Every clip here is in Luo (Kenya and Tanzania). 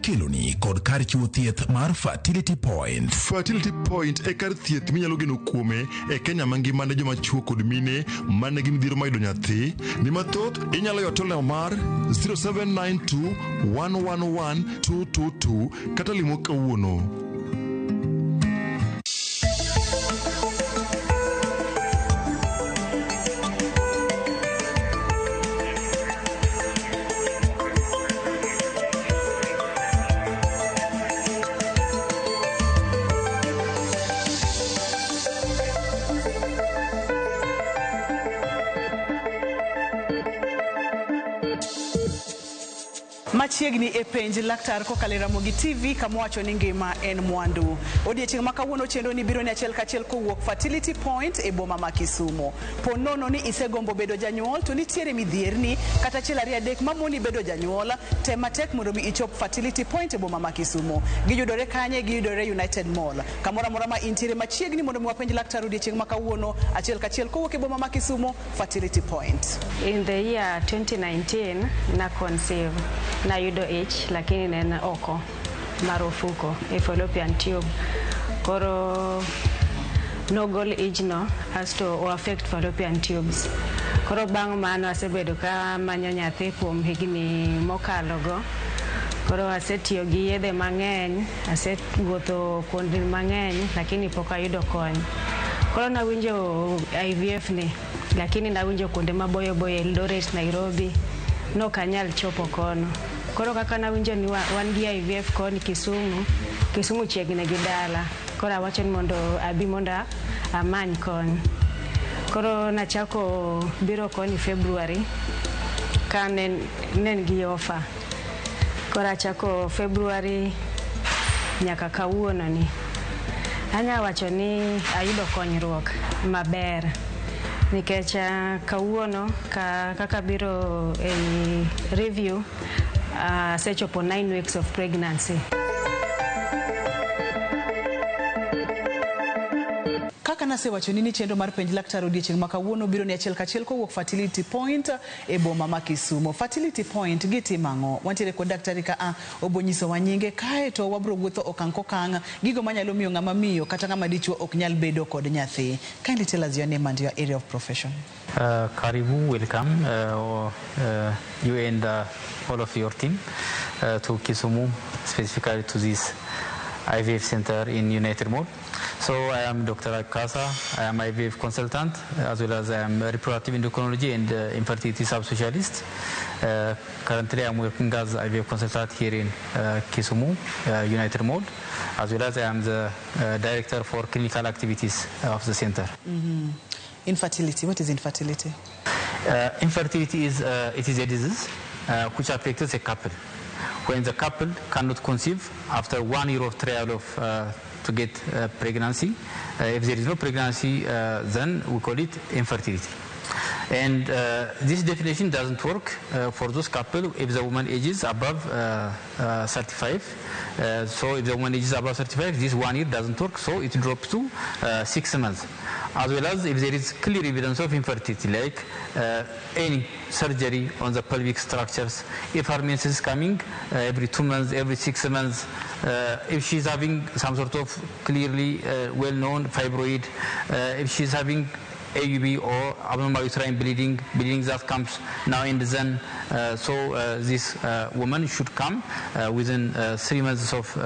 Ikeloni kod kar chiwo thieth mar Fertility Point. Fertility Point e kar thieth minyalo geno kuome e Kenya mangima ne joma chuo kod mine man gi midhiero mar yudo nyathi. Ni mathoth inyalo yudo lemo mar 0792 111 222 kata limo kawuono. Machiegni e Penj Laktar kokalo e Ramogi TV kama wacho ni ngima en mwandu. Odiechieng' ma kawuono chenro ni biro ni achiel kachiel kowuok Fertility Point e boma ma Kisumu. Po nono ni isegombo bedo janyuol to nitiere midhierni kata achiel ariyo adek mamoni bedo janyuol, tem matek mondo mi ichop Fertility Point e boma ma Kisumu. Giyudore kanye? Giyudore United Mall. Kamoro amora ma intiere machiegni mondo mi wapenj laktar odiechieng' ma kawuono achiel kachiel kowuok e boma ma Kisumu, Fertility Point. In the year 2019 na conceive, nayudo ich, lakini ne en oko mar ofuko e fallopian tube. Koro nogol ijno asto o affect fallopian tubes. Koro bang' mano asebedo ka manyo nyathi kuom higni mokalo go. Koro asetiyo gi yedhe mang'eny, asewuotho kuonde mang'eny, lakini pok ayudo kony. Koro nawinjo IVF ni, lakini nawinjo kuonde maboyo boyo, Eldoret, Nairobi, nok anyal chopo kono. Koro kaka nawinjo ni wan gi IVF koni Kisumu, Kisumu chiegni gi dala. Koro awacho ni mondo abi mondo amany kony. Koro nachako biro koni February ka ne en gi offer. Koro achako February nyaka kawuono ni. Anya wacho ni ayudo konyruok maber nikech kawuono ka, kaka biro e review, asechopo 9 weeks of pregnancy. Kaka nasewachoni ni chenro mar Penj Laktar odiechieng' ma kawuono biro ni achiel kachiel kowuok Fertility Point e boma ma Kisumu. Fertility Point gitimo ang'o? Wantiere kod daktari ka a obo nyisowa nyinge kae to wabro wuotho okang' kokang' gigo manyalo miyo ng'ama miyo kata ng'ama dichuo ok nyal bedo kod nyathi. Kindly tell us your name and your area of profession. Karibu, welcome, you and all of your team to Kisumu, specifically to this IVF center in United Mall. So I am Dr. Akasa, I am IVF consultant, as well as I am a reproductive endocrinology and infertility subspecialist. Currently I am working as IVF consultant here in Kisumu, United Mall, as well as I am the director for clinical activities of the center. Infertility, what is infertility? Infertility is, it is a disease which affects a couple. When the couple cannot conceive after 1 year of trial of to get pregnancy, if there is no pregnancy, then we call it infertility. And this definition doesn't work for those couple if the woman ages above 35. So if the woman ages above 35, this 1 year doesn't work, so it drops to 6 months. As well as if there is clear evidence of infertility, like any surgery on the pelvic structures, if her menses is coming every 2 months, every 6 months, if she's having some sort of clearly well-known fibroid, if she's having AUB or abnormal uterine bleeding, bleeding that comes now and then, so this woman should come within 3 months of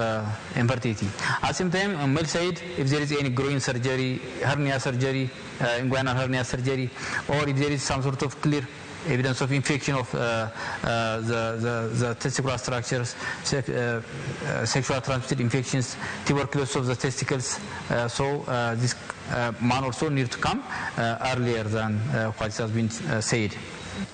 infertility. At the same time, on male side, if there is any groin surgery, hernia surgery, inguinal hernia surgery, or if there is some sort of clear evidence of infection of the testicular structures, sexual transmitted infections, tuberculosis of the testicles, so this man also need to come earlier than what has been said.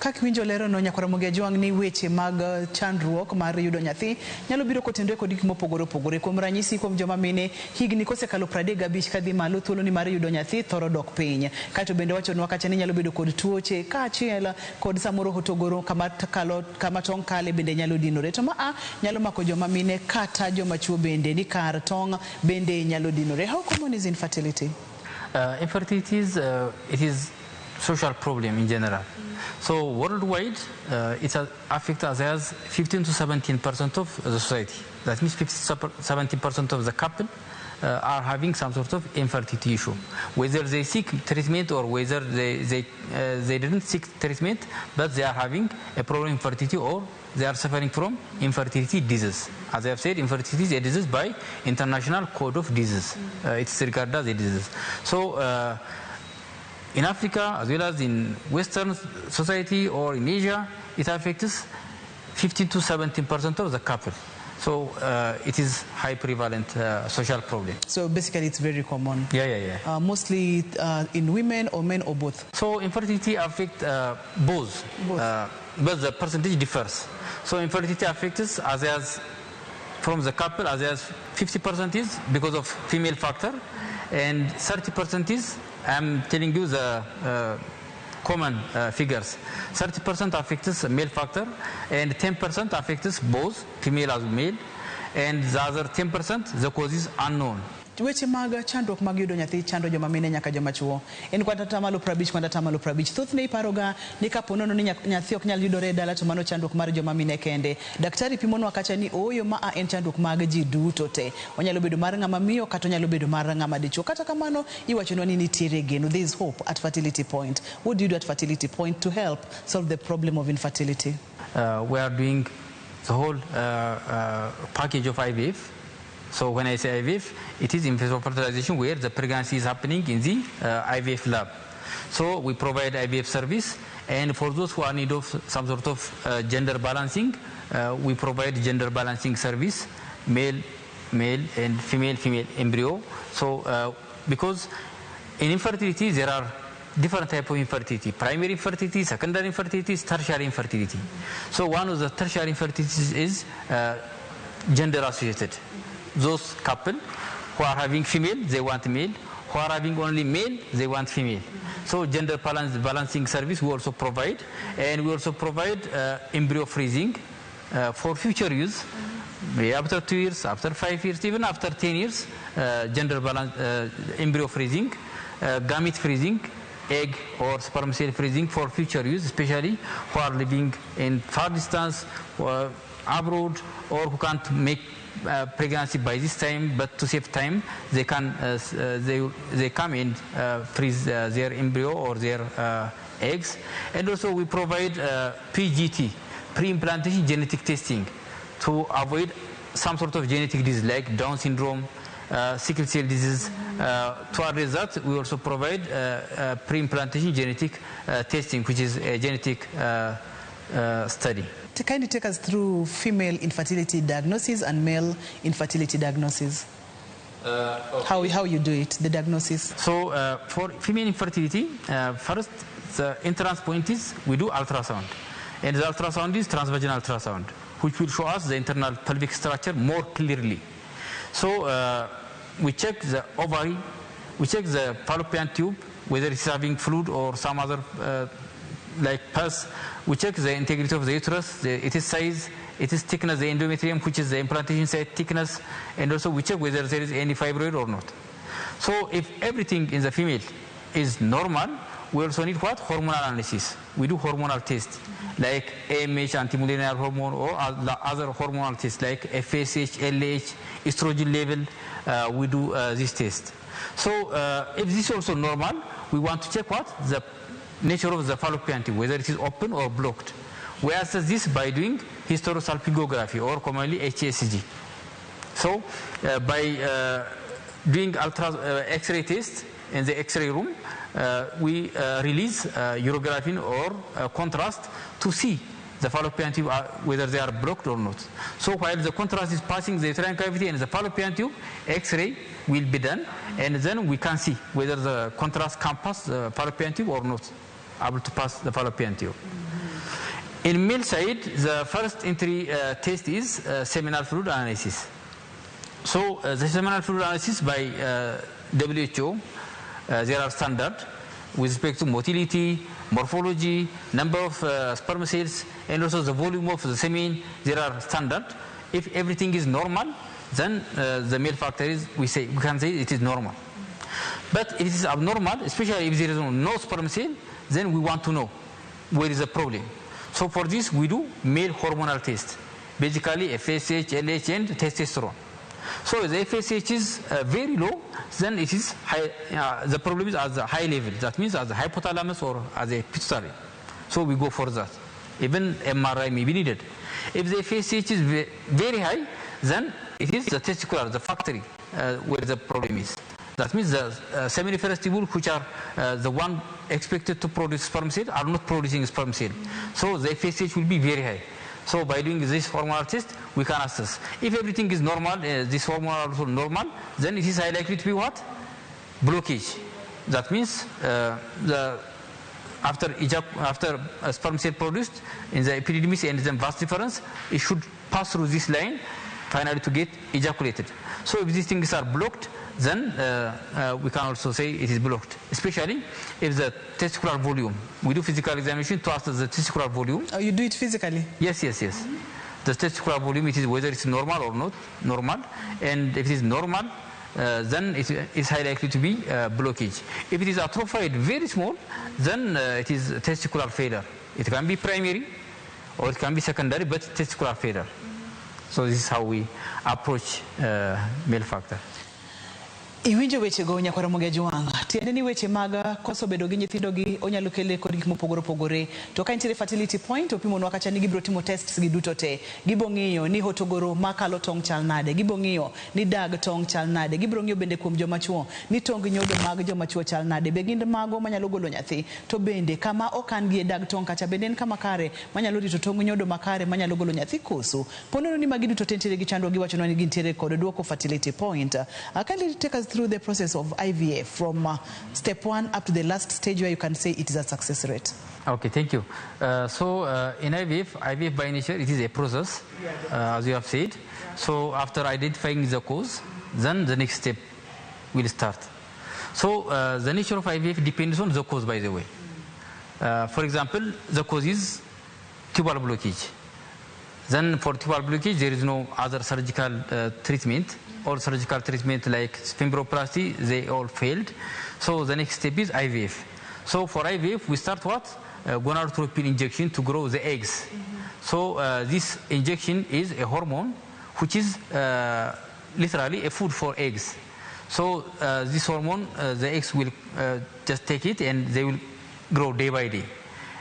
Kaka iwinjo lero no nyakwar Ramogi Ajwang' ni weche mag chandruok mar yudo nyathi nyalo biro kotenore kod gik mopogore opogore. Kuom ranyisi, kuom joma mine higni kosekalo 35 kadhi malo, thuolo ni mar yudo nyathi thoro dok piny. Kaeto bende wachonwa kacha ni nyalo bedo kod tuoche kaachiel kod samoro hotogoro kama tong' kale bende nyalo dinore. To maa nyalo mako joma mine kata joma chuo bende ni kar tong' bende nyalo dinore. How common is infertility? Infertility is, it is social problem in general. So worldwide, it affects as 15 to 17% of the society. That means 17% of the couple are having some sort of infertility issue. Whether they seek treatment or whether they didn't seek treatment, but they are having a problem infertility or they are suffering from infertility disease. As I have said, infertility is a disease by International Code of Disease. It's regarded as a disease. So in Africa, as well as in Western society or in Asia, it affects 15 to 17% of the couple. So it is high prevalent social problem. So basically it's very common. Yeah. Mostly in women or men or both? So infertility affects both. But the percentage differs. So infertility affects as from the couple as 50% is because of female factor, and 30% is, I'm telling you the common figures. 30% affects male factor, and 10% affects both female as male, and the other 10% the cause is unknown. Weche mag chandruok mag yudo nyathi chando joma mine nyaka joma chuo en kwan 50 kwan 50. Thothne iparoga ni kapo nono ni nyathi ok nyal yudore e dala to mano chandruok mar joma mine kende. Daktari pimonwa kacha ni ooyo, ma en chandruok mag ji duto te. Onyalo bedo mar ng'ama miyo kata onyalo bedo mar ng'ama dichuo. Kata kamano iwachonwa ni nitiere geno. There is hope at Fertility Point. What do you do at Fertility Point to help solve the problem of infertility? We are doing the whole package of IVF. So when I say IVF, it is in vitro fertilization where the pregnancy is happening in the IVF lab. So we provide IVF service, and for those who are in need of some sort of gender balancing, we provide gender balancing service, male, male, and female, female embryo. So because in infertility there are different type of infertility: primary infertility, secondary infertility, tertiary infertility. So one of the tertiary infertilities is gender associated. Those couple who are having female, they want male. Who are having only male, they want female. So gender balancing service we also provide, and we also provide embryo freezing for future use. After 2 years, after 5 years, even after 10 years, gender balance, embryo freezing, gamete freezing, egg or sperm cell freezing for future use, especially who are living in far distance, or abroad, or who can't make pregnancy by this time, but to save time, they can they come and freeze their embryo or their eggs. And also we provide PGT, pre-implantation genetic testing, to avoid some sort of genetic disease like Down syndrome, sickle cell disease. To address that, we also provide pre-implantation genetic testing, which is a genetic study. To kindly take us through female infertility diagnosis and male infertility diagnosis. Okay. How you do it, the diagnosis? So for female infertility, first the entrance point is we do ultrasound. And the ultrasound is transvaginal ultrasound, which will show us the internal pelvic structure more clearly. So we check the ovary, we check the fallopian tube, whether it's having fluid or some other like pus. We check the integrity of the uterus, its size, its thickness, the endometrium, which is the implantation site thickness, and also we check whether there is any fibroid or not. So if everything in the female is normal, we also need what? Hormonal analysis. We do hormonal tests like AMH, anti-Mullerian hormone, or other hormonal tests like FSH, LH, estrogen level. We do this test. So if this is also normal, we want to check what? The nature of the fallopian tube, whether it is open or blocked. We assess this by doing hysterosalpingography, or commonly HSG. So by doing ultra X-ray test in the X-ray room, we release urographin or contrast to see the fallopian tube, whether they are blocked or not. So while the contrast is passing the uterine cavity and the fallopian tube, X-ray will be done, and then we can see whether the contrast can pass the fallopian tube or not, able to pass the fallopian tube. In male side, the first entry test is seminal fluid analysis. So the seminal fluid analysis by WHO, there are standard with respect to motility, morphology, number of sperm cells, and also the volume of the semen. There are standard. If everything is normal, then the male factor is, we can say it is normal. But if it is abnormal, especially if there is no sperm cell, then we want to know where is the problem. So for this, we do male hormonal test, basically FSH, LH, and testosterone. So if the FSH is very low, then it is high, the problem is at the high level. That means at the hypothalamus or at the pituitary. So we go for that. Even MRI may be needed. If the FSH is very high, then it is the testicular, the factory where the problem is. That means the seminiferous tubule, which are the one expected to produce sperm cell, are not producing sperm cell. So the FSH will be very high. So by doing this hormonal test, we can assess. If everything is normal, this hormonal also normal, then it is highly likely to be what? Blockage. That means after a sperm cell produced in the epididymis and then vas deferens, it should pass through this line finally to get ejaculated. So if these things are blocked, then we can also say it is blocked, especially if the testicular volume. We do physical examination to assess the testicular volume. Oh, you do it physically? Yes, yes, yes. The testicular volume, it is whether it's normal or not normal. And if it is normal, then it is highly likely to be blockage. If it is atrophied very small, then it is testicular failure. It can be primary or it can be secondary, but testicular failure. So this is how we approach male factor. Iwinjo wechego, nyakwara Mogeji Wang', tiende ni weche mag koso bedo gi nyithindo gi onyalo kele kod gik mopogore opogore. To ka nitiere Fertility Point, opimonwa kacha ni gibiro timo tests gi duto te. Gibo ng'iyo ni hotogoro makalo tong' chal nade, gibo ng'iyo ni dag tong' chal nade, gibiro ng'iyo bende kuom joma chuo ni tong nyodo mag joma chuo chal nade, be gin mago manyalo golo nyathi, to bende kama okan gi e dag tong' kacha bende en kama kare manyalo rito tong nyodo makare manyalo golo nyathi koso. Ponono ni magi duto te nitiere gi chandruok, giwachonwa ni gintiere kod duoko Fertility Point. Kindly take us through the process of IVF from step one up to the last stage where you can say it is a success rate. Okay, thank you. So in IVF, IVF by nature, it is a process, as you have said. So after identifying the cause, then the next step will start. So the nature of IVF depends on the cause, by the way. For example, the cause is tubal blockage. Then for tubal blockage, there is no other surgical treatment. All surgical treatment like fibroplasty, they all failed. So the next step is IVF. So for IVF, we start what? Gonadotropin injection to grow the eggs. So this injection is a hormone which is literally a food for eggs. So this hormone, the eggs will just take it and they will grow day by day.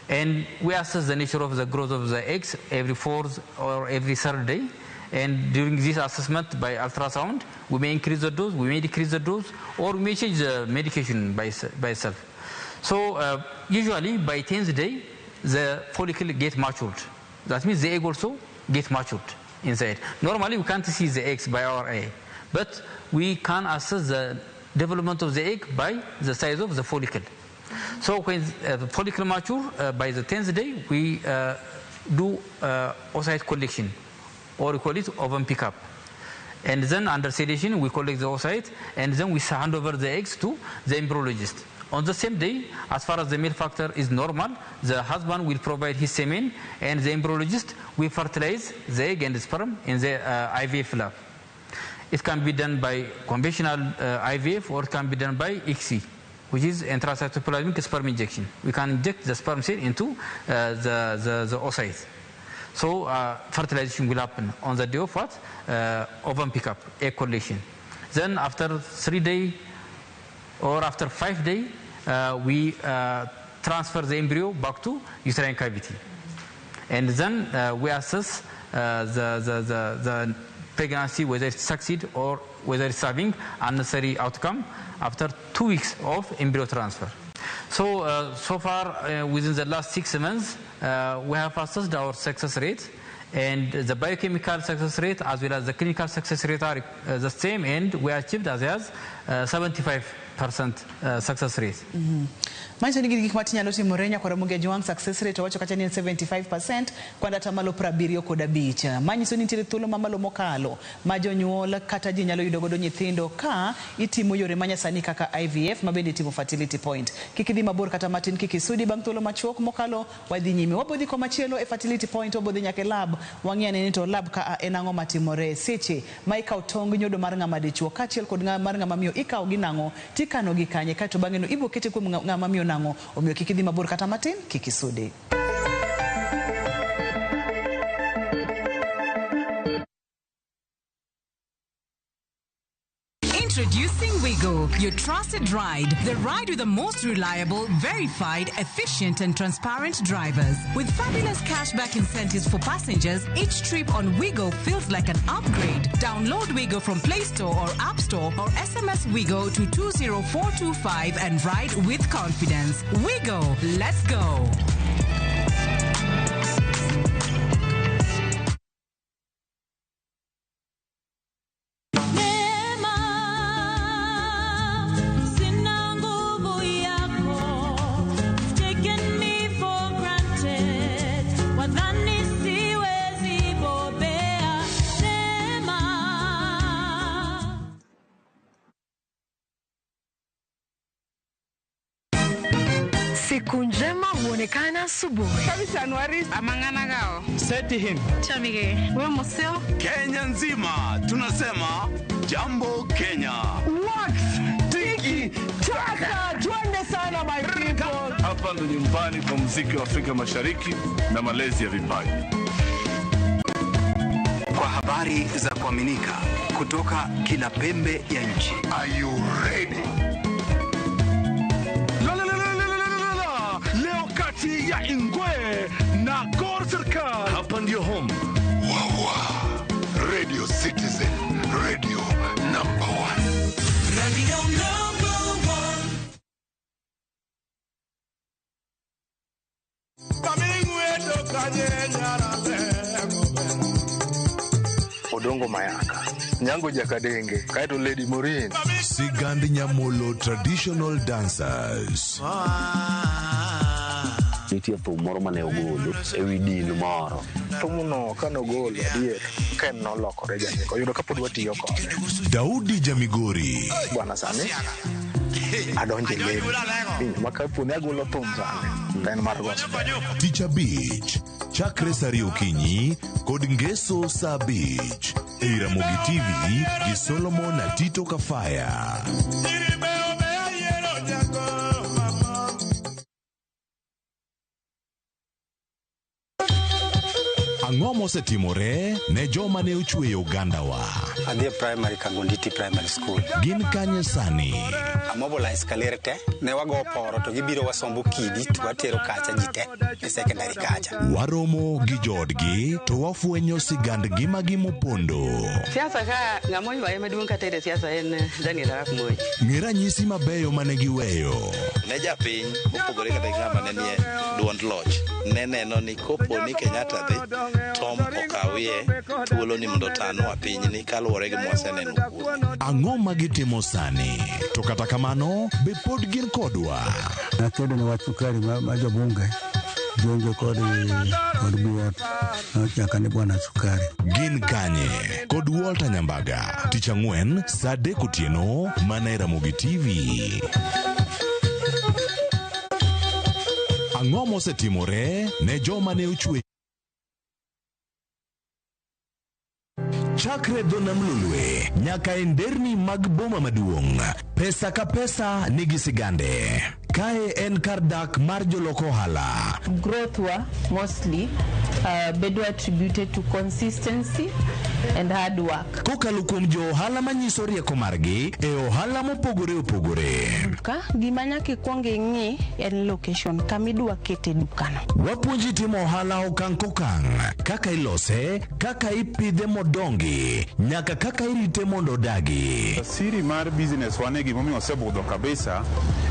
And we assess the nature of the growth of the eggs every fourth or every third day. And during this assessment by ultrasound, we may increase the dose, we may decrease the dose, or we may change the medication by itself. So usually by 10th day, the follicle get matured. That means the egg also get matured inside. Normally we can't see the eggs by our eye, but we can assess the development of the egg by the size of the follicle. So when the follicle mature, by the 10th day, we do oocyte collection, or we call it ovum pickup. And then under sedation, we collect the oocyte, and then we hand over the eggs to the embryologist. On the same day, as far as the male factor is normal, the husband will provide his semen, and the embryologist will fertilize the egg and the sperm in the IVF lab. It can be done by conventional IVF, or it can be done by ICSI, which is intracytoplasmic sperm injection. We can inject the sperm cell into the oocyte. So fertilization will happen on the day of what? Ovum pickup, egg collection. Then after 3 days or after 5 days, we transfer the embryo back to uterine cavity. And then we assess the pregnancy, whether it succeed or whether it's having unnecessary outcome after 2 weeks of embryo transfer. So, so far, within the last 6 months, we have assessed our success rate, and the biochemical success rate as well as the clinical success rate are the same, and we achieved as 75% success rate. Manyiso ni gin gik matinyalo timore, nyakwara Mugeji Wang'. Success rate owacho kacha ni en 75%, kwand atamalo 75. Manyiso ni nitiere thuolo mamalo mokalo ma jonyuol kata ji nyalo yudo godo nyithindo ka itimo yore manyasani kaka IVF ma bende itimo Fertility Point. Kik idhi mabor kata matin, kik isudi. Bang' thuolo machuok mokalo wadhi nyime, wabodhi komachielo e Fertility Point, wabodhi nyaka e lab, wang'i ane ni to lab ka en ang'o matimore seche ma ikawo tong nyodo mar ng'ama dichuo kaachiel kod mar ng'ama miyo, ikawo gi nang'o. Tikanogi kanye kaeto bang'e no ibiro kete kuom ng'ama miyo nang'o? Omiyo kik idhi mabor kata matin, kik isude. Introducing Wigo, your trusted ride. The ride with the most reliable, verified, efficient, and transparent drivers. With fabulous cashback incentives for passengers, each trip on Wigo feels like an upgrade. Download Wigo from Play Store or App Store or SMS Wigo to 20425 and ride with confidence. Wigo, let's go. Neema, sina nguvu yako. You've taken me for granted. Wadhani siwezi bobea. Neema. Siku njema huonekana asubuhi. Kenya nzima tunasema jambo Kenya. Tiki taka, twende sana my people. Hapa ndo nyumbani kwa muziki wa Afrika Mashariki na malezi ya vipaji. Kwa habari za kuaminika kutoka kila pembe ya nchi. Are you ready? La, la, la, la, la, la, la, la. Leo kati ya Ingwe na Gor Serikal. Hapa ndio home. Wawa. Radio Citizen, radio number one. Radio number one. Odongo Mayaka, Nyango Jakadenge, kaeto Lady Morin. Sigand Nyamolo Traditional Dancers. Nitie thum moro mane ogolo e wi din moro. Thumno kanogolo adier, ken nolokore janyiko, oyudo kapod watiyo kode. Daudi Jamigori. Bwana sani, adonjo e lemo. Winjo ma kapo ni agolo thum sani, to en mar gospel. Tich Abich, chakre saa ariyo okinyi kod Ngeso saa abich ei Ramogi TV gi Solomon Atito Kafaya. Ang'o mosetimore ne joma ne ochweyo ogandawa? Adhi e primary Kagonditi Primary School. Gin kanye sani? Amobilize Kaler te, ne wago poro to gibiro wasombo kidi to watero kacha ji te e secondary kacha. Waromo gi joodgi to wafwenyo sigand ngimagi mopondo. Siasa ka ng'ama oywaye maduong' kata e siasa en Daniel Arap Moi. Ng'e ranyisi mabeyo mane giweyo. Ne japiny mopogore kata gi ng'ama ne nie duond loch ne neno ni kopo ni Kenyatta dhi Tom okawie thuolo ni mondo otanwa pinyni kaluwore gi mwaseneno kuome. Ang'o ma gitimo sani? To kata kamano, be pod gin kodwa? Nakedo ne wach sukari ma jobunge gionge kod buot nochaka ni bwana sukari. Gin kanye? Kod Walter Nyambaga. Tich ang'wen saa adek otieno mana e Ramogi TV. Ang'o mosetimore ne joma ne ochwe chakre dho nam Lolwe nyaka e nderni mag boma maduong', pesa ka pesa nigi sigande. Kae en kar dak mar jolok ohala. Growth wa mostly bedo attributed to consistency and hard work. Kokalo kuom jo ohala manyiso rieko margi e ohala mopogore opogore. Duka gima nyaka ikwong ing'i en location kama idwa kete dukano. Wapuonji timo ohala okang' kokang', kaka ilose, kaka ipidhe modongi, nyaka kaka irite mondo odagi. Siri mar business wane gimomiyo osebudho kabisa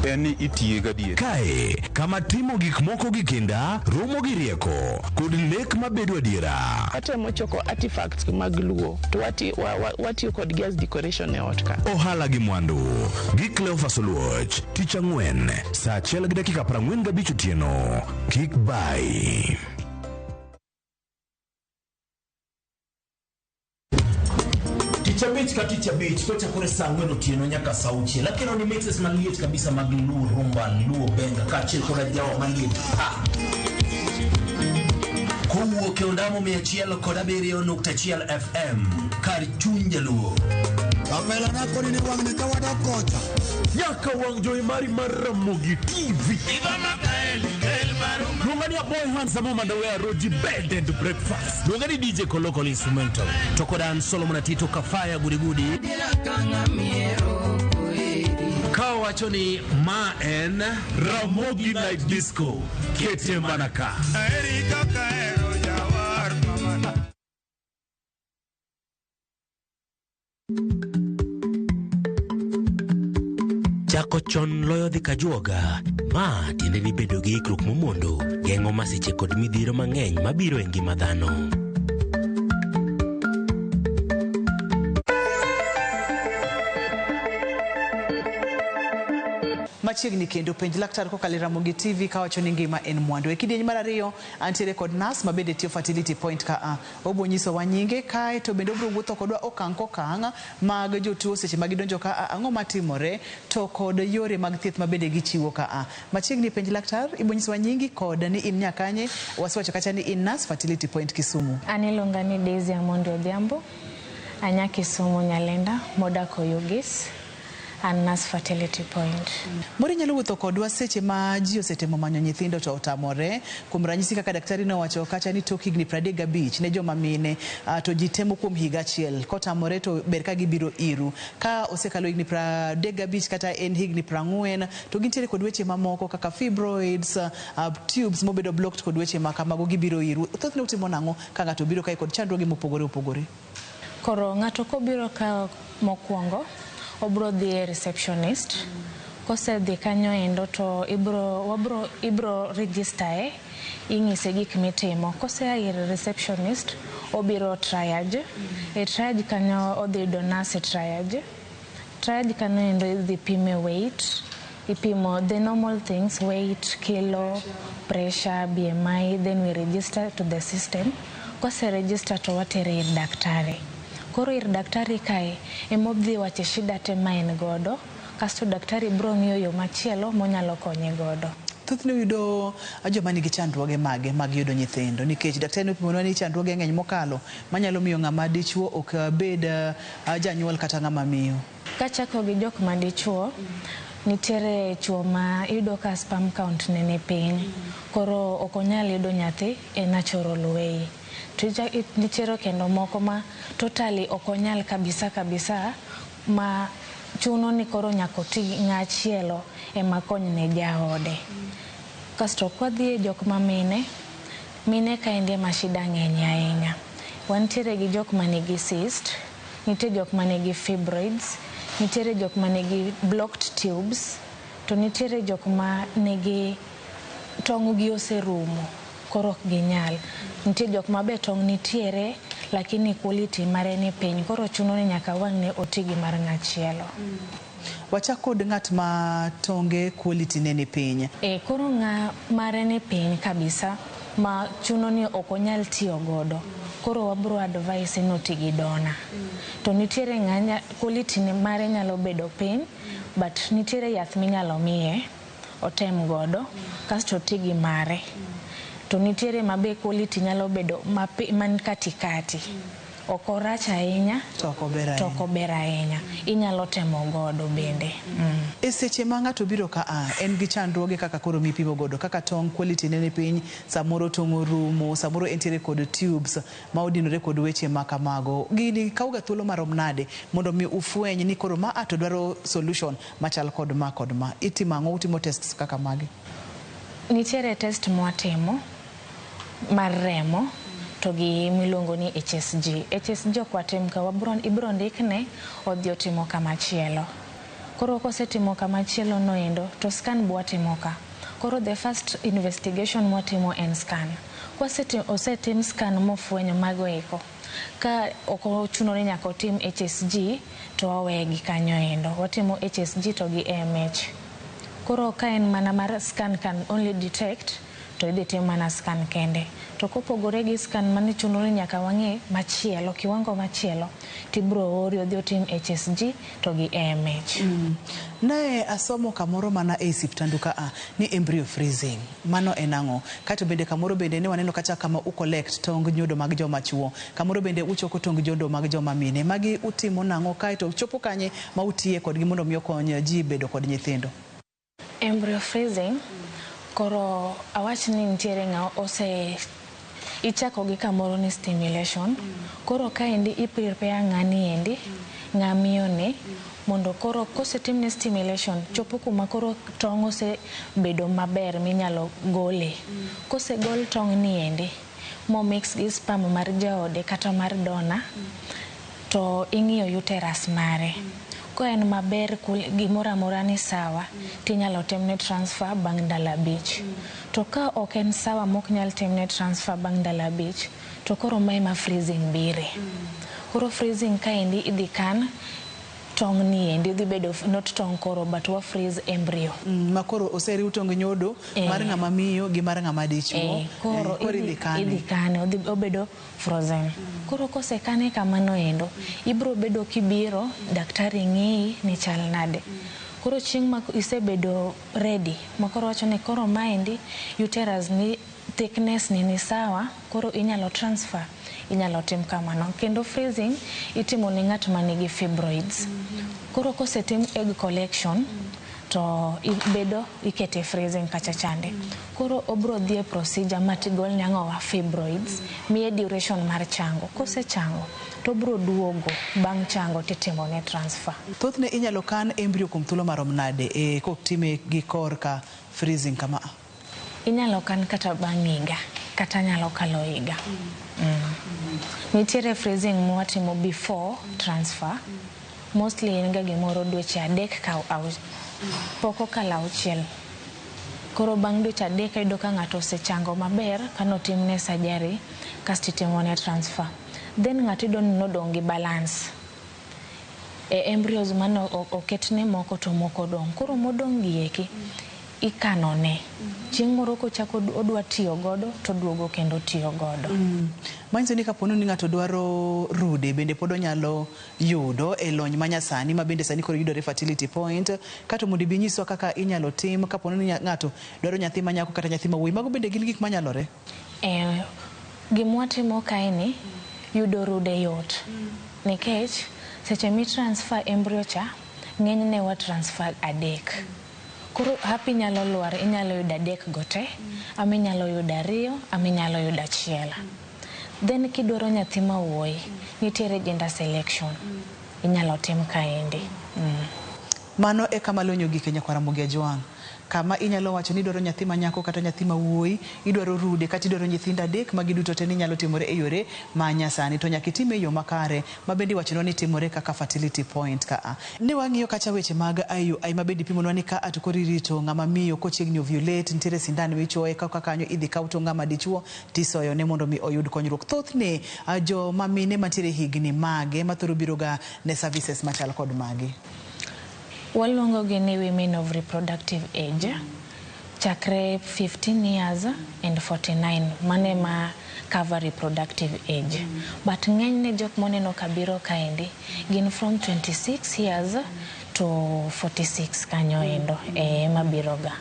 en ni itiye gadier. Kae kama timo gik moko gi kinda, romo gi rieko, kod lek mabedo adiera. Watemo choko artifacts mag Luo to watiyo kodgi as decoration e ot ka. Ohala gi mwandu gi Cleophas Oluoch, tich ang'wen saa 1:45 otieno. Kik bai. Tich abich ka tich abich kochakore saa ang'wen otieno nyaka saa auchiel. Akelo ni mixes maliet kabisa mag Luo rumba, Luo benga kaachiel koda jawa maliet pa. Kowuok e ondamo 107.1 FM kar chuny Jaluo. Kapela na koni ni wang'ni ka wadok kocha. Nyaka wang' jowi mari mar Ramogi TV. Luonga ni Aboy Handsome Mandawe Roji Bed and Breakfast. Luonga ni DJ Koloko Instrumental. To kod an Solomon Atito Kafaya Gudi Gudi. Ka wacho ni ma en Ramogi Night Disco. Kete mana ka. Chako chon loyo dhi kajuoga. Ma tiende ni bedo gi ikruok momondo geng'o masiche kod midhiero mang'eny mabiro e ngima dhano. Machiegni kendo penj laktar kokalo e Ramogi TV kawacho ni ngima en mwandu. E kidieny mar ariyo antiere kod nas mabende tiyo Fertility Point ka a. Obiro nyisowa nyinge kae to bende obiro wuotho kodwa okang' kokang' mag jotuo seche ma gidonjo ka a ang'o matimore to kod yore mag thieth mabende gichiwo ka a. Machiegni penj laktar ibiro nyisowa nyingi kod ni in nyakanye wasewacho kacha ni in nas Fertility Point Kisumu. An iluonga ni Daisy Amondi Odhiambo, anya Kisumu Nyalenda, modak Oyugis, an nurse Fertility Point. Moro inyalo wuotho kodwa seche ma ji osetemo manyo nyithindo to otamore. Kuom ranyisi kaka daktari nowacho kacha ni tok higni 35 ne joma mine to ji temo kuom higa achiel. Kotamore to ber ka gibiro iru. Ka osekalo higni 35 kata en higni 40 to gintiere kod weche mamoko kaka fibroids, tubes mobedo blocked kod weche ma kamago gibiro iru. Thothne utimo nang'o ka ng'ato obiro kae kod chandruoge mopogore opogore? Koro ng'ato kobiro ka mokwongo, obro dhi e receptionist. Kosedhi kanyo endo to ibro register e, ing'ise gik mitimo. Kosea ir receptionist, obiro triage. E triage kanyo odhi yudo nurse e triage. Triage kanyo endo idhi pime weight, ipimo the normal things, weight, kilo, pressure, BMI, then we register to the system. Kose register to watere ir daktari. Koro ir daktari kae emodhi wache shida te ma en godo, kasto daktari bro ng'iyo yo machielo monyalo konye godo. Thothne uyudo joma nigi chandruoge mage mag yudo nyithindo nikech daktari nopimonwa ni chandruoge ng'eny mokalo manyalo miyo ng'ama dichuo ok bed janyuol kata ng'ama miyo. Kachako gi jok ma dichuo, nitiere chuo ma iyudo ka sperm count ne ni piny, koro ok onyal yudo nyathi e natural way. To nitiere kendo moko ma totally ok onyal kabisa kabisa ma chuno ni koro nyaka oti gi ng'achielo ema konyne jaode. Kasto kwadhi e jok ma mine, mine kaendi ema shida ng'eny ahinya. Wantiere gi jok manigi cyst, nitie jok manigi fibroids, nitiere jok manigi blocked tubes, to nitiere jok ma nigi tong' gi oserumo, koro ok ginyal. Nitie jok ma be tong' nitiere lakini quality mare ni piny, koro chuno ni nyaka wang'ne oti gi mar ng'achielo. Wachak kod ng'at ma tonge quality ne ni piny. E, koro ng'a mare ni piny kabisa ma chuno ni ok onyal tiyo godo. Koro wabro advise ni oti gi dona. To nitiere ng'a quality ne mare nyalo bedo piny, but nitiere yath minyalo miye otem godo kasto oti gi mare. To nitiere ma be quality nyalo bedo man katikati. Ok orach ahinya to ok ober to ok ober ahinya. Inyalo temo godo bende. E seche ma ng'ato biro ka a en gi chandruoge kaka koro mipimo godo kaka tong' quality ne ni piny, samoro tong' orumo, samoro entiere kod tubes ma odinore kod weche ma kamago. Gini kawo ga thuolo marom nade mondo mi ufweny ni koro ma a to dwaro solution machal kod ma kod ma. Itimo ang'o? Utimo tests kaka mage? Nitiere test mwatimo mar remo to gi miluongo ni HSG. HSG ok watim ka, ibro ndikne odhi otimo kamachielo. Koro kosetimo kamachielo noendo to scan be watimo ka. Koro the first investigation mwatimo en scan. Osetim scan mofwenyo mago eko. Ka ok ochuno ni nyaka otim HSG to waweye gi kanyo endo. Watimo HSG to gi AMH. Koro ka en mana mar scan can only detect to idhi tim mana scan kende. To kopogore gi scan mane chuno ni nyaka wang'i machielo, kiwango machielo, tibro ori odhi otim HSG to gi AMH. Ne asomo kamoro mana e siptandu ka a ni embryo freezing. Mano en ang'o? Kato bende kamoro bende ne waneno kacha kama u collect tong nyodo mag joma chuo. Kamoro bende uchoko tong nyodo mag joma mine. Magi utimo nang'o kaeto chopo kanye ma utiye kodgi mondo mi okony ji bedo kod nyithindo? Embryo freezing, koro awach ni nitiere ng'a ose ichako gi kamoro ni stimulation. Koro kaendi i prepare ng'ani endi, ng'a miyo ni, mondo koro kosetimne stimulation, chopo kuma koro tong' osebedo maber minyalo gole. Kosegol tong' ni endi, mo mix gi sperm mar jaode kata mar donor, to ing'iyo uterus mare. Ka en maber, gimoro amora ni sawa, tinyalo timne transfer bang' ndalo 5. To ka ok en sawa mok nyal timne transfer bang' ndalo 5, to koro mae ma freezing bire. Koro freezing kaendi idhi kan tong' ni endi, dhi bedo not tong' koro but wa freeze embryo. Ma koro oseriw tong nyodo mar ng'ama miyo gi mar ng'ama dichuo. Koro Koro idhi kane. Idhi kane, odhi obedo frozen. Koro kosekane kamano endo, ibro bedo kibiro, daktari ng'iyi ni chal nade. Koro chieng' ma isebedo ready, ma koro wacho ni koro maendi uterus ni thickness ni sawa, koro inyalo transfer, inyalo tim kamano. Kendo freezing itimo ne ng'at manigi fibroids. Koro kosetim egg collection, to bedo ikete freezing kacha chande. Koro obro dhi e procedure ma tigol ne ang'owa fibroids, miye duration mar chango. Kosechango, to obro duogo bang' chango titimo ne transfer. Thothne inyalo kan embryo kuom thuolo marom nade kotime gi korka freezing kama? Inyalo kan kata bang' higa, kata nyalo kalo higa. Nitiere freezing mwatimo before transfer. Mostly en ga gimoro dweche 3 ka pok okalo 6. Koro bang' dweche 3 iyudo ka ng'ato osechango maber kanotimne surgery kasto itimone transfer. Then ng'ato iyudo ni nodong' gi balance. E embryos mane oketne moko to moko odong'. Koro modong' gi eki ikanone. Chieng' moro kochako odwa tiyo godo to oduogo kendo tiyo godo. Manyiso ni kapo ni ng'ato dwaro rude bende pod onyalo yudo e lony manyasani ma bende sani koro yudore Fertility Point, kato mondo ibi nyiswa kaka inyalo tim kapo ni ng'ato dwaro nyathi ma nyako kata nyathi ma wuoyi. Mago bende gin gik manyalore? Gima watimo kae ni yudo rude yot. Nikech seche mi transfer embryo cha, ng'enyne wa transfer 3. Koro hapi nyalo lwar, inyalo yudo 3 go te, ama inyalo yudo 2, ama inyalo yudo 1. Then kidwaro nyathi ma wuoyi, nitiere gender selection. Inyalo tim kaendi. Mano e kama lony ogik e Nyakwar Ramogi Ajwang'. Kama inyalo wacho ni idwaro nyathi ma nyako kata nyathi ma wuoyi, idwaro rude kata idwaro nyithindo 3, magi duto te ni nyalo timore e yore ma nyasani. To nyaka itime e yo makare, ma bende iwachonwa ni timore kaka Fertility Point ka a. Ne wang'iyo kacha weche mag IUI ma bende ipimonwa ni ka a to koro irito ng'ama miyo kochiegni ovulate, nitiere sindan michuoye kaka kanyo idhi kaw to ng'ama dichuo tisoyo ne mondo mi oyud konyruok. Thothne joma mine mantiere higni mage mathoro biro ga ne services machal kod magi? Waluongo gi ni women of reproductive age, chakre 15 years and 49, mane ma cover reproductive age. But ng'enyne jok moneno kabiro kaendi gin from 26 years to 46 kanyo endo, ema biro ga.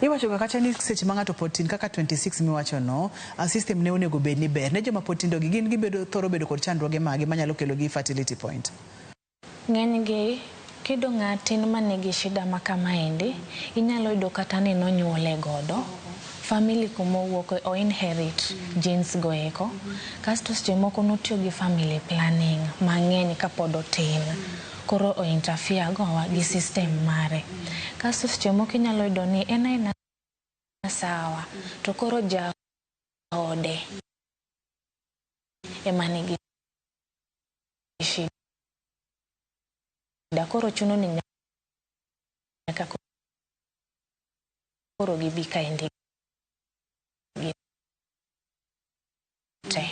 Iwacho ga kacha ni seche ma ng'ato pod tin kaka 26 miwacho no, system ne onego bed ni ber. Ne joma pod tindo gi gin gibedo thoro bedo kod chandruoge mage manyalo kelo gi Fertility Point? Ng'enygi kiyudo ng'a tin manigi shida ma kamaendi, inyalo yudo kata ni nonyuole godo. Family kuma owuoke o inherit genes go eko. Kasto seche moko notiyo gi family planning mang'eny kapod otin. Koro o interfere gowa gi system mare. Kasto seche moko inyalo yudo ni en aena sawa, to koro jaode ema nigi shida. Koro chuno ni nyaka koro gibi kaendi gi te.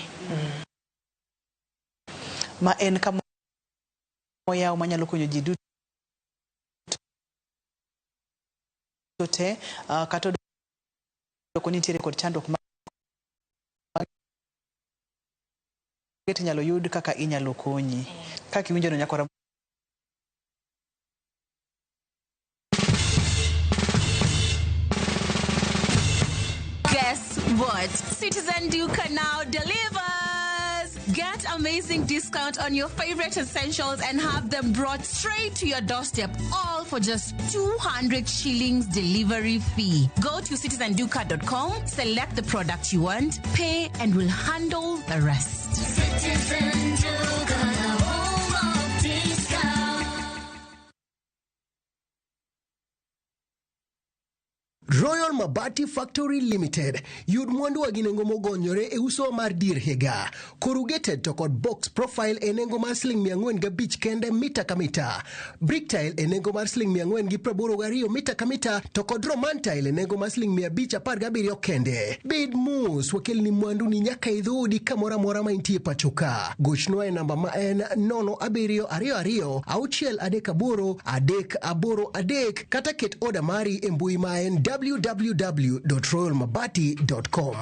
Ma en kama oyaw manyalo konyo ji duto te, kata odoko nitiere kod chandruok Inyalo yud kaka inyalo konyi. Kaka iwinjo no nyakwara. Guess what? Citizen Duka now delivers! Get amazing discount on your favorite essentials and have them brought straight to your doorstep, all for just 200 shillings delivery fee. Go to citizenduka.com, select the product you want, pay, and we'll handle the rest. Citizen Duka, the home of discount. Royal Mabati Factory Limited yud mwandu gi nengo mogonyore e uso mar dir higa. Corrugated to kod box profile e nengo mar siling 405 kende mita ka mita. Brick tile e nengo mar siling 482 mita ka mita to kod roman tile e nengo mar siling 517 kende. Bed mos wakelni mwandu ni nyaka e dhoodi kamoro amora ma intie pacho ka. Gochnwa e namba ma en 0722 638 383 kata ket oda mari e mbui ma en www.royalmabati.com.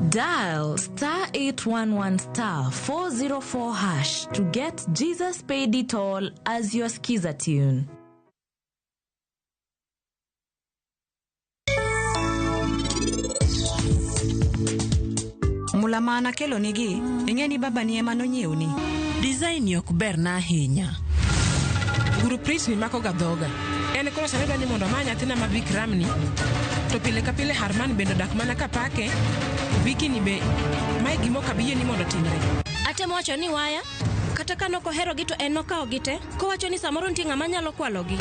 Dial star 811 star 404 hash to get Jesus Paid It All as your skiza tune. Mula ma nakelonigi, ing'e ni babani ema nonyiewni. Design ni ok berna ahinya. Guru ni mako ga dhoga. En koro sani dwa ni mondo ama nyathina ma Vikram ni. To pile ka pile Harman bende odak mana ka pake. Viki ni be mae gima ok abi yie ni mondo otimre. Atemo wacho ni waya, kata ka nokoherogi to en nokawogi te, kowacho ni samoro nitie ng'ama nyalo kwalogi.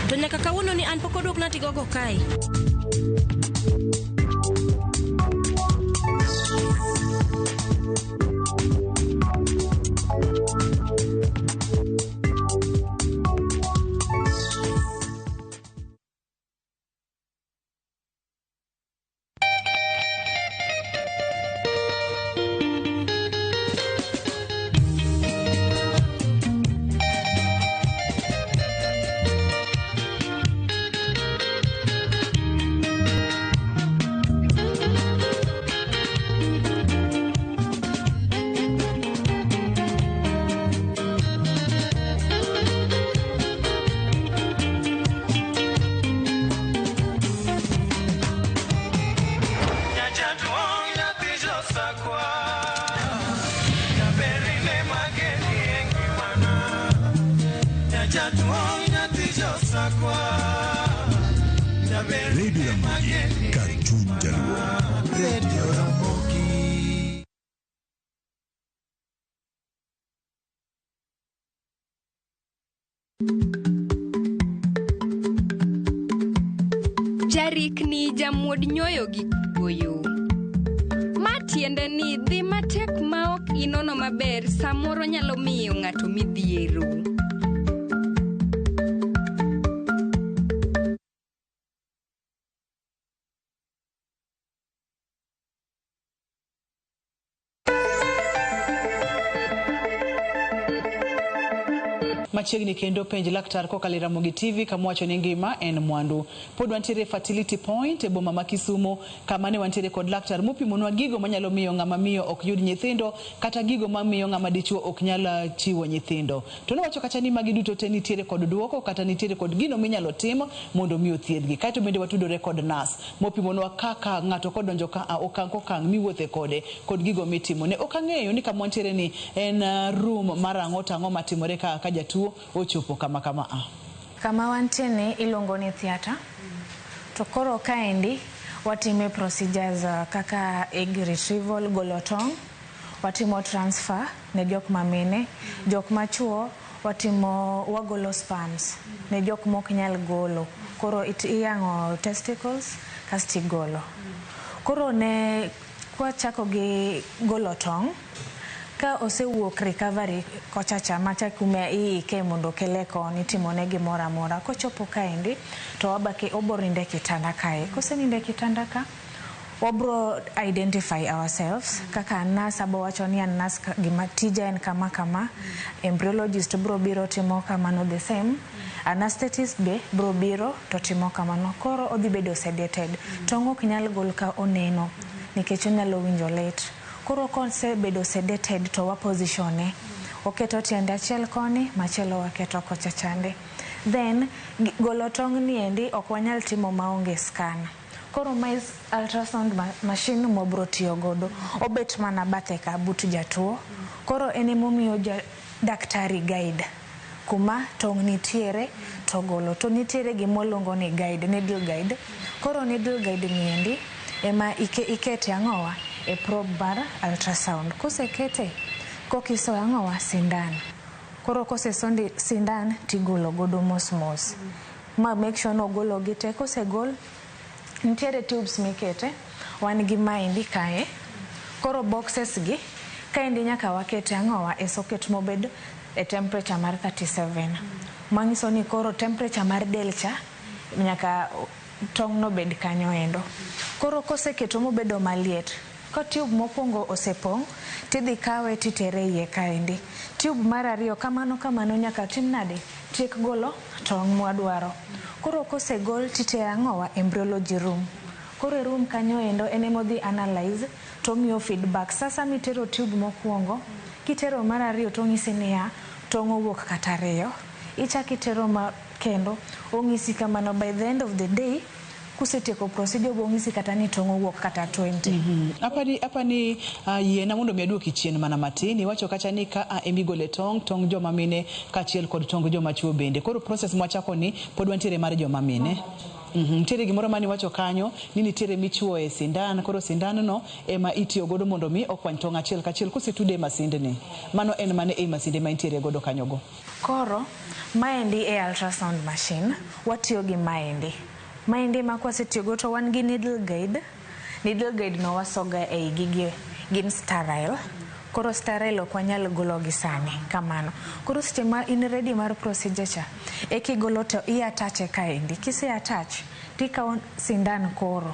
To nyaka kawuono ni an pok oduokna tigogo kae. Radio Ramogi kar chuny Jaluo. Radio Ramogi. Jarikni jamuod nyoyo gi kuoyo. Ma tiende ni dhi matek ma ok inono maber samoro nyalo miyo ng'ato midhiero. Machiegni kendo penj laktar kokalo e Ramogi TV kama wacho ni ngima en mwandu. Pod wantiere Fertility Point e boma ma Kisumu kama ne wantiere kod laktar mopimonwa gigo manyalo miyo ng'ama miyo ok yud nyithindo kata gigo mamiyo ng'ama dichuo ok nyal chiwo nyithindo. To nowacho kacha ni magi duto te nitiere kod duoko kata nitiere kod gino minyalo tim mondo mi othiedhgi. Kaeto bende watudore kod nas mopimonwa kaka ng'ato kodonjo ka okang' kokang' miwuothe kode kod gigo mitimo. Ne ok ang'eyo ni kama wantiere ni en room mar ang'o to ang'o matimore ka jatuo ochopo kama kama a. Kama wantie ni iluongo ni theatre. To koro kaendi watime procedures kaka egg retrieval, golo tong', watimo transfer ne jok mamine, jok machuo watimo wagolo sperms ne jok mok nyal golo. Koro iyang'o testicles kasto igolo. Koro ne kwachako gi golo tong', Ka osewuok recovery kocha cha macha kuma iike mondo okele koni timone gimoro amora. Kochopo kaendi to wabaki obiro nindo e kitanda kae. Kosenindo e kitanda ka, wabro identify ourselves kaka an nurse abo wacho ni an nurse gima tija en kama kama. Embryologist bro biro timo kamano the same. Anesthetist be bro biro to timo kamano. Koro odhi bedo sedated. Tong' ok nyal gol ka oneno nikech onyalo winjo lit. Koro kosebedo sedated to wa position e. Oketo tiende achiel koni, machielo waketo kocha chande. Then golo tong' ni endi ok wanyal timo maonge scan. Koro mae ultrasound machine mwabro tiyo godo. Obet mana bathe ka but jatuo. Koro en emomiyo daktari guide kuma tong' nitiere to golo. To nitiere gima waluongo ni guide, needle guide. Koro needle guide ni endi ema ikete ang'owa e probe mar ultrasound. Kosekete, kokisoyo ang'owa sindan. Koro kosesondi sindan tigolo godo mos mos. Ma make sure ni ogolo gi te. Kosegol, nitiere tubes mikete, wan gi maendi kae. Koro boxes gi, kaendi nyaka wakete ang'owa e socket mobed e temperature mar 37. Manyiso ni koro temperature mar del cha nyaka tong' no bed kanyo endo. Koro koseketo mobedo maliet, ka tube mokwongo osepong', tidhi kawe titere iye kaendi. Tube mar ariyo kamano kamano nyaka tim nade? Tiek golo tong' mwadwaro. Koro kosegol titere ang'owa embryology room. Koro e room kanyo endo en emodhi analyze tomiyo feedback. Sasa mitero tube mokwongo, kitero mar ariyo tong'isi niya, tong' owuok kata ariyo. Ichak itero ma kendo, ong'isi kamano by the end of the day, kusetieko procedure bong'isi kata ni tong' owuok kata 20. Apani yiena mondo mi aduoki chien mana matin. Iwacho kacha ni ka a emigole tong', tong' joma mine kaachiel kod tong' joma chuo bende. Koro process mwachako ni pod wantiere mar joma mine. Nitiere gimoro mane iwacho kanyo ni nitiere michuoye sindan, koro sindan no ema itiyo godo mondo mi okwany tong' achiel kachiel kosetude e masindni. Mano en mane ei masinde ma intiere godo kanyo go? Koro maendi e ultrasound machine, watiyo gi maendi. Maendi ma kwasetiyogo to wan gi needle guide. Needle guide no wasoga ei gigi, gin sterile. Koro sterile ok wanyal golo gi sani kamano. Koro seche ma in ready mar procedure cha, ekigolo to i attach e kaendi. Kise attach, tikawo sindan koro.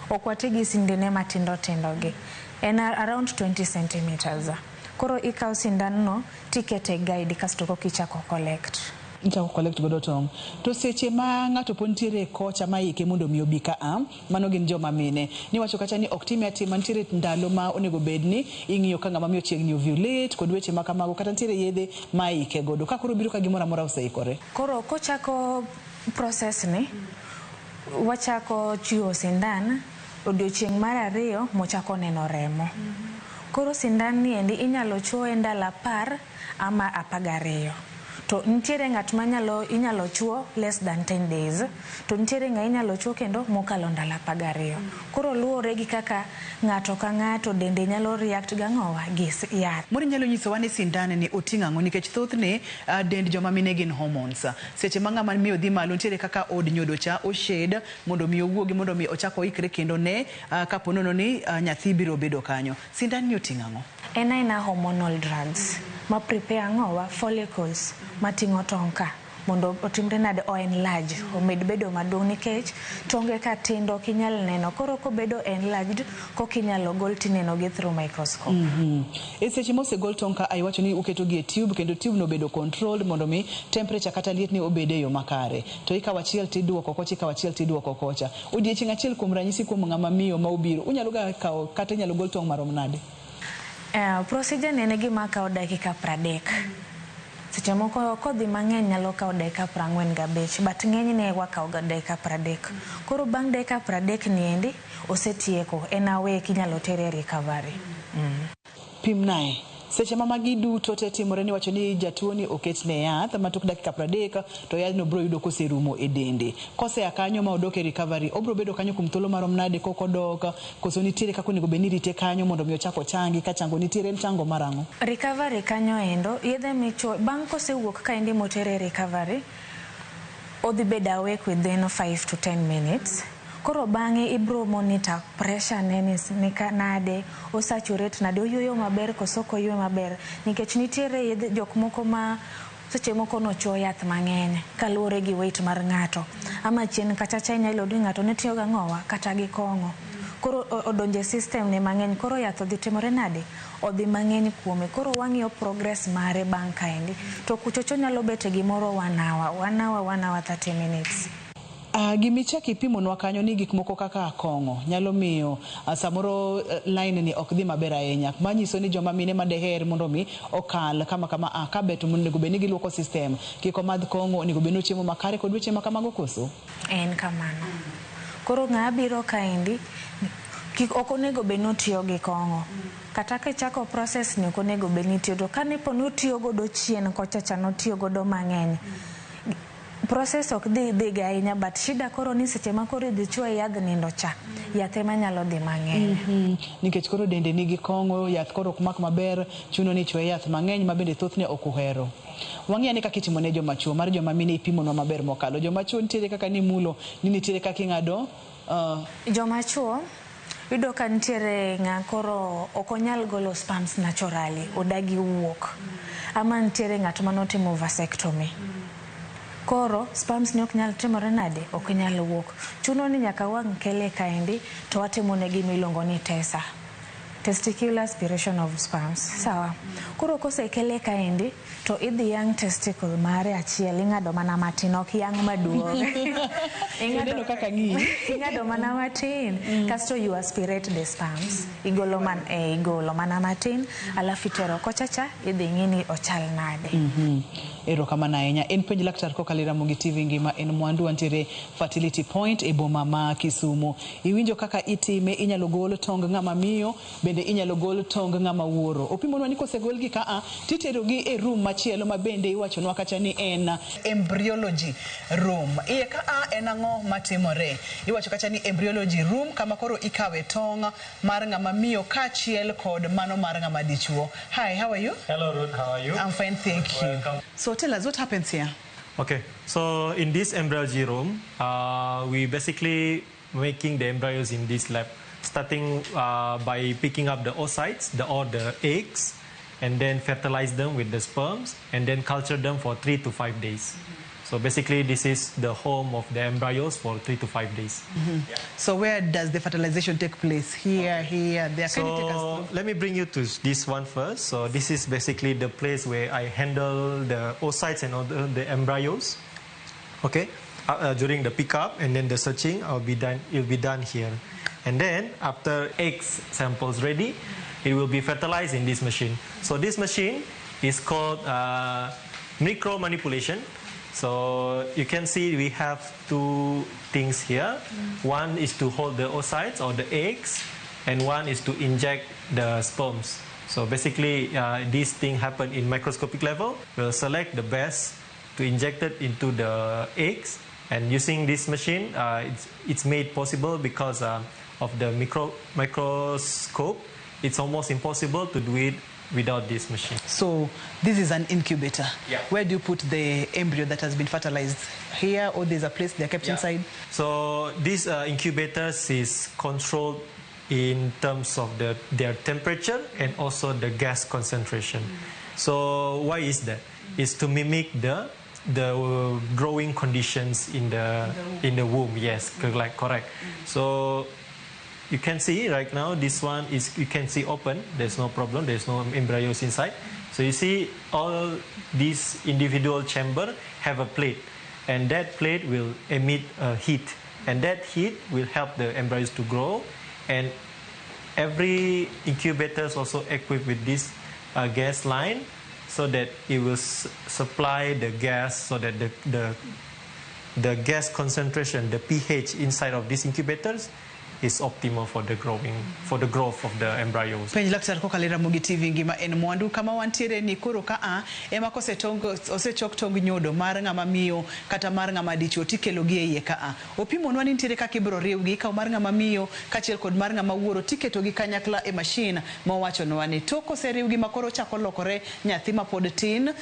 Ok wati gi sindene matindo tindo gi. En around 20 centimeters. Koro ikawo sindan no tikete guide kasto koka ichako collect. Ichako collect godo tong'. To seche ma ng'ato pod nitiere kocha ma ike mondo mi obi ka a, mano gin joma mine. Niwacho kacha ni ok time atima, nitiere ndalo ma onego bed ni ing'iyo ka ng'ama miyo chiegni ovulate kod weche ma kamago, kata nitiere yedhe ma ike godo. Ka koro biro ka gimoro amora oseikore. Koro kochako process ni, wachako chiwo sindan odiochieng' mar ariyo mochako neno remo. Koro sindan ni endi inyalo chuoye ndalo 10 ama 12. To nitiere ng'at ma inyalo chuo less than 10 days, to nitiere ng'a inyalo chuo kendo mokalo ndalo 12. Koro luwore gi kaka ng'ato ka ng'ato dende nyalo react gang'owa gi yath. Moro inyalo nyisowa ni sindan ni oting'o ang'o nikech thothne dend joma mine gin hormones. Seche ma ng'ama miyo dhi malo nitiere kaka od nyodo cha oshed mondo mi owuogi mondo mi ochak oikre kendo ne kapo nono ni nyathi biro bedo kanyo. Sindan ni oting'o ang'o? En aina hormonal drugs ma prepare ang'owa follicles mating'o tong' ka mondo otimre nade o enlarge, omed bedo maduong' nikech tonge ka tindo ok inyal neno. Koro kobedo enlarged koka inyalo gol tineno gi through microscope. E seche mosegol tong' ka iwacho ni uketo gi e tube kendo tube no obedo controlled mondo mi temperature kata liet ni obed e yo makare. To ikawo achiel tiduoko kocha, ikawo achiel tiduoko kocha. Odiechieng' achiel kuom ranyisi kuom ng'ama miyo ma obiro, unyalo ga kawo kata inyalo gol tong' marom nade? Procedure ni en gima kawo dakika 30. Seche moko kodhi mang'eny nyalo kawo dakika 45, but ng'enyne wakawo ga dakika 30. Koro bang' dakika 30 ni endi osetieko, en awake inyalo tere e recovery. Pimnae. Seche ma magi duto te timore ni wacho ni jatuo ni oketne yath ma tok dakika 30 to yadhno biro yudo koserumo e dende. Kosea kanyo ma odok e recovery, obiro bedo kanyo kuom thuolo marom nade kok odok, koso nitiere kaka onego bed ni irite kanyo mondo mi ochak ochangi, ka chango nitiere en chango mar ang'o? Recovery kanyo endo, yedhe michuo, bang' kosewuok kaendi motere e recovery, odhi bedo awake within 5 to 10 minutes. Koro bang'e ibro monitor pressure ne ni ni ka nade, osaturate nade, oyueyo maber koso ok oyue maber. Nikech nitiere yedhe jok moko ma seche moko nochuo yath mang'eny kaluwore gi weight mar ng'ato. Ama chien kacha cha inyalo yudo ni ng'ato ne tiyo gang'owa kata gi kong'o. Koro odonjo e system ne mang'eny koro yath odhi timore nade? Odhi mang'eny kuome. Koro wang'iyo progress mare bang' kaendi. To kuchocho nyalo bet e gimoro 1 hour, 1 hour, 1 hour 30 minutes. Gimichako ipimonwa kanyo ni gik moko kaka kong'o nyalo miyo samoro line ni ok dhi maber ahinya. Manyiso ni joma mine madeher mondo mi okal kama kama a ka bet onego bed ni giluoko system. Kik omadh kong'o, onego bed ni ochiemo makare kod weche ma kamago koso? En kamano. Koro ng'a biro kaendi, kik ok onego bed ni otiyo gi kong'o. Kata kichako process ni ok onego bed ni itiyo. To ka nipo ni otiyo godo chien kocha cha notiyo godo mang'eny, process ok dhi dhiga ahinya but shida koro ni seche ma koro idhi chuoye yadh nindo cha, yath ema nyalo dhi mang'eny. Nikech koro dende nigi kong'o, yath koro ok mak maber, chuno ni ichuoye yath mang'eny ma bende thothne ok uhero. Wang'i ane kaka itimo ne joma chuo, mar joma mine ipimonwa maber mokalo. Joma chuo nitiere kaka nimulo, ni nitiere kaka ing'ado Joma chuo iyudo ka nitiere ng'a koro ok onyal golo sperms naturally, odagi wuok. Ama nitiere ng'at manotimo vasectomy. Koro sperms ni ok nyal timore nade? Ok nyal wuok. Chuno ni nyaka wang' kele kaendi to watimo ne gima iluongo ni TESA. Testicular aspiration of sperms. Sawa. Koro kosekele kaendi to idhi yang' testicle mare achiel ing'ado mana matin ok yang' maduong'. Ineno kaka ng'iyi. Ing'ado mana matin kasto you aspirate the sperms. Igolo man igolo mana matin alafu itero kocha cha idhi ng'i ni ochal nade. Erokamano ahinya. En penj laktar kokalo e Ramogi TV ngima en mwandu wantiere Fertility Point e boma ma Kisumu. Iwinjo kaka itime, inyalo gol tong ng'ama miyo, bende inyalo gol tong ng'ama wuoro. Opimonwa ni kosegolgi ka a, titerogi e room machielo ma bende iwachonwa kacha ni en embryology room. Iye ka a en ang'o matimore? Iwacho kacha ni embryology room kama koro ikawe tong mar ng'ama miyo kaachiel kod mano mar ng'ama dichuo. Hi, how are you? Hello Ruth, how are you? I'm fine, thank you. Welcome. So tell us what happens here. Okay, so in this embryology room, we basically making the embryos in this lab, starting by picking up the oocytes, or the eggs, and then fertilize them with the sperms, and then culture them for 3 to 5 days. So basically, this is the home of the embryos for 3 to 5 days. Yeah. So where does the fertilization take place? Here, here, there. Can you take us So through? let me bring you to this one first. So this is basically the place where I handle the oocytes and all the embryos. Okay, during the pickup and then the searching, I'll be done. It'll be done here, and then after eggs samples ready, it will be fertilized in this machine. So this machine is called micro manipulation. So you can see we have two things here. One is to hold the oocytes or the eggs, and one is to inject the sperms. So basically, this thing happen in microscopic level. We'll select the best to inject it into the eggs, and using this machine, it's made possible because of the microscope. It's almost impossible to do it without this machine. So this is an incubator. Yeah. Where do you put the embryo that has been fertilized? Here, or there's a place they're kept inside? So this incubators is controlled in terms of their temperature and also the gas concentration. So why is that? It's to mimic the growing conditions in the womb. Yes, correct. So you can see right now this one is, you can see open. There's no problem. There's no embryos inside. So you see all these individual chamber have a plate, and that plate will emit heat, and that heat will help the embryos to grow. And every incubator is also equipped with this gas line, so that it will supply the gas, so that the gas concentration, the pH inside of these incubators is optimal for the growing, for the growth of the embryos. Penj laktar kokalo e Ramogi TV ngima en mwandu kama wantiere ni koro ka a ema kosetong osechok tong nyodo mar ng'ama miyo kata mar ng'ama dichuo tikelo gi e iye ka a. Opimonwa ni nitiere kaka ibiro riwgi ikawo mar ng'ama miyo kaachiel kod mar ng'ama wuoro tiketogi kanyakla e mashin mowachonwa ni tok koseriwgi ma koro ochako lokore nyathi mapod tin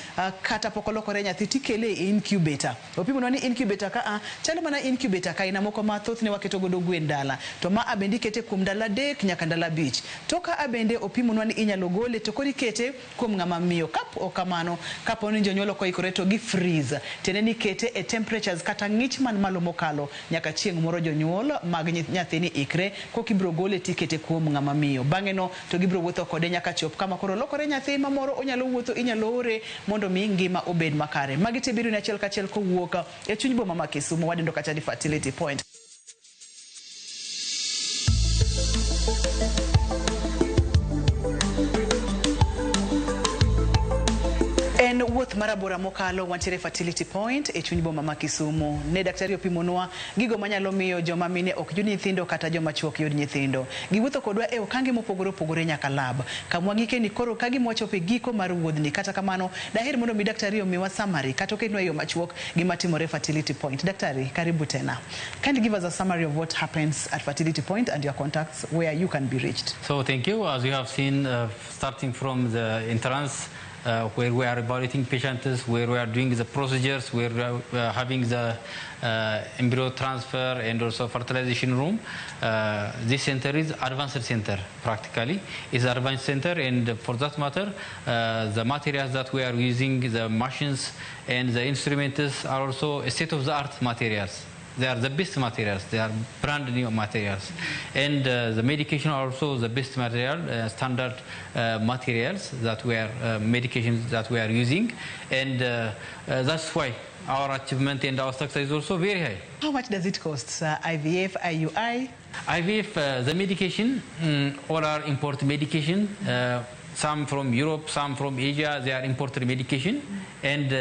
kata pok olokore nyathi tikele e incubator. Opimonwa ni incubator ka a chalo mana incubator ka aina moko ma thothne waketo godo gwen dala to ma a bende ikete kuom ndalo 3 nyaka ndalo 5. To ka a bende opimonwa ni inyalo gole to koro ikete kuom ng'ama miyo. Kapo kamano, kapo ni jonyuol ok oikore to gi freeze. Tiende ni ikete e temperatures kata ng'ich man malo mokalo nyaka chieng' moro jonyuol mag nyathini ikre koka ibiro gole tikete kuom ng'ama miyo. Bang'e no to gibiro wuotho kode nyaka chop kama koro olokore nyathi ma moro onyalo wuotho inyalo ore mondo mi ngima obed makare. Magi te biro ni achiel kachiel kowuok e chuny boma ma Kisumu wadendo kacha ni Fertility Point. En wuoth marabora mokalo wantiere Fertility Point e chuny boma ma Kisumu. Ne daktari opimonwa gigo manyalo miyo joma mine ok yud nyithindo kata joma chuo ok yud nyithindo. Giwuotho kodwa e okange mopogore opogore nyaka lab. Kama wagike ni koro ka gima wachopo e giko mar wuodhni. Kata kamano, daher mondo mi daktari omiwa summary kata oketnwa e yo machuok gima timore Fertility Point. Daktari, karibu tena. Kindly give us a summary of what happens at Fertility Point and your contacts where you can be reached. So thank you. As you have seen, starting from the entrance, where we are evaluating patients, where we are doing the procedures, where we are having the embryo transfer and also fertilization room. This center is advanced center, practically. It's advanced center, and for that matter, the materials that we are using, the machines and the instruments are also state-of-the-art materials. They are the best materials. They are brand new materials. And the medication are also the best material, standard materials that we are, medications that we are using. And that's why our achievement and our success is also very high. How much does it cost, sir? IVF, IUI? IVF, the medication, all are import medication. Some from Europe, some from Asia, they are imported medication. And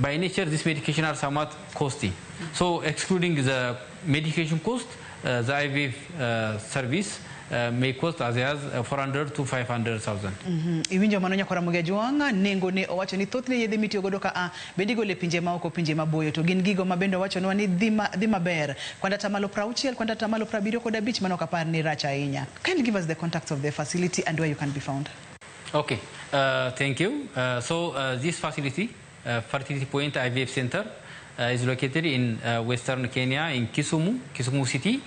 by nature, these medication are somewhat costly. So excluding the medication cost, the IVF service may cost as high as 400 to 500,000. Iwinjo mano nyakora Ramogi Ajwang', nengo ne owacho ni thothne yedhe mitiyo godo ka a bende igolo e pinje maoko, pinje maboyo, to gin gigo ma bende owachonwa ni dhi maber. Kwand atamalo 60, kwand atamalo 75, mano ok apar ni rach ahinya. Kindly give us the contacts of the facility and where you can be found. Okay, thank you. So this facility, Fertility Point IVF Center, is located in Western Kenya, in Kisumu, Kisumu City,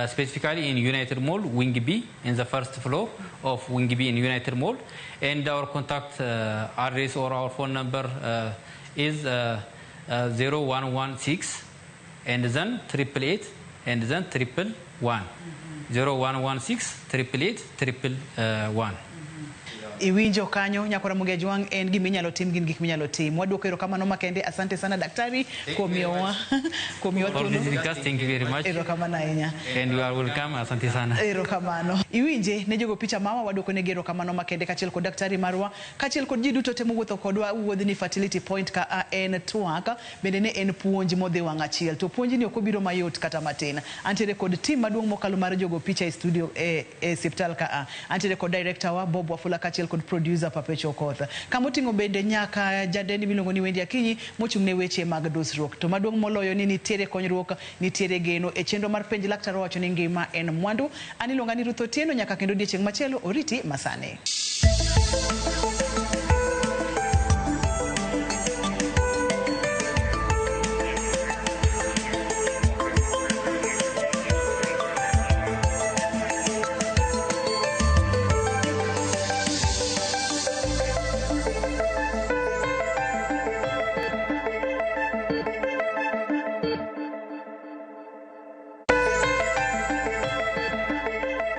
specifically in United Mall, Wing B, in the first floor of Wing B in United Mall. And our contact address or our phone number is 0116 and then 888 and then 111. 0116 888 111. Iwinjo kanyo nyakora Ramogi Ajwang', en gima inyalo tim, gin gik minyalo tim. Wadwoko erokamano makende, asante sana daktari kuom miyowa For thuolo. this request, thank you very much. Erokamano ahinya. And you are welcome. Asante sana. Erokamano. Iwinje ne jogo picha mawa wadwoko negi erokamano makende kaachiel kod daktari marwa, kaachiel kod ji duto te mowuotho kodwa wuodhni Fertility Point ka a en twak, bende ne en puonj modhi wang' achiel. To puonjni ok obiro mayot kata matin. Antiere kod team maduong' mokalo mar jogo picha e studio e osiptal ka a. Antiere kod director wa Bob Wafula kaachiel kod producer Papecho Okoth. Kamoting'o bende nyaka jadendi miluongo ni Wendy Akinyi mochung' ne weche mag dusruok. To maduong' moloyo ni nitiere konyruok, nitiere geno e chenro mar penj laktar owacho ni ngima en mwandu. An iluonga ni Ruth Otieno nyaka kendo odiechieng' machielo oriti masani.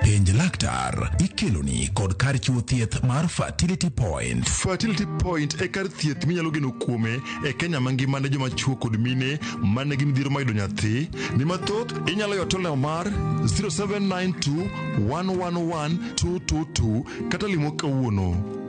Penj laktar ikeloni kod kar chiwo thieth mar Fertility Point. Fertility Point e kar thieth minyalo geno kuome e Kenya mangima ne joma chuo kod mine manigi midhiero mar yudo nyathi. Ni mathoth inyalo yudo tolno mar 0792 111 222 kata limo kawuono.